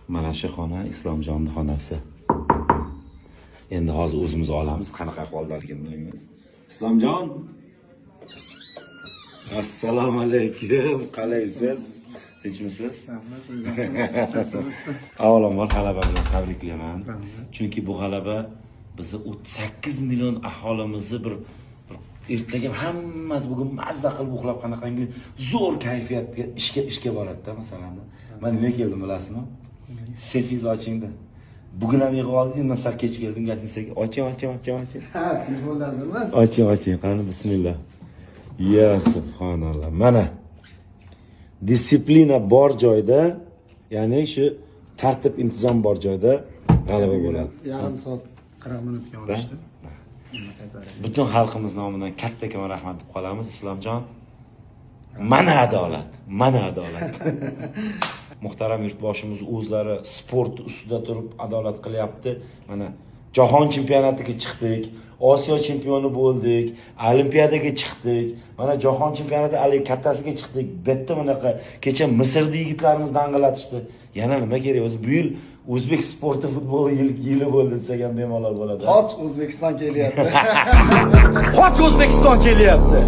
Mana shu xona Islomjonni xonasi. Endi hozir o'zimiz olamiz, qanaqa ahvoldaligini bilmaymiz. Islomjon, assalomu alaykum, qalaysiz, tinchmisiz? Avvalambor g'alaba bilan tabriklayman, chunki bu g'alaba bizni 38 million aholimizni bir ertaga hammasi bugun mazza qilib uxlab, qanaqangi zo'r kayfiyatga ishga boradida. Masalan, man nima keldim, bilasizmi? Sefingizni ochingda. Bugun ham yig'ib oldik, undan sal kech keldim гостиница ga. Oching, oching, oching, oching. Ha, telefondanmi? Oching, oching, qani, bismillah. Ya subhanalloh, mana, дисциплина bor joyda, ya'ni shu tartib intizom bor joyda g'alaba bo'ladi. Yarim soat 40 minutga olishdi. Butun xalqimiz nomidan kattakon rahmat deb qolamiz. Islomjon, mana adolat, mana adolat. Muhtaram yurtboshimiz o'zlari sport ustida turib adolat qilyapti. Mana, jahon chempionatiga chiqdik, Osiyo chempioni bo'ldik, olimpiadaga chiqdik, mana, jahon chempionati haligi kattasiga chiqdik. Bu yerda bunaqa kecha Misrda yigitlarimiz dang'illatishdi. Yana nima kerak o'zi? Bu yil o'zbek sporti, futboli yili bo'ldi desak ham bemalol bo'ladi. Qoch, O'zbekiston kelyapti. Qoch, O'zbekiston kelyapti.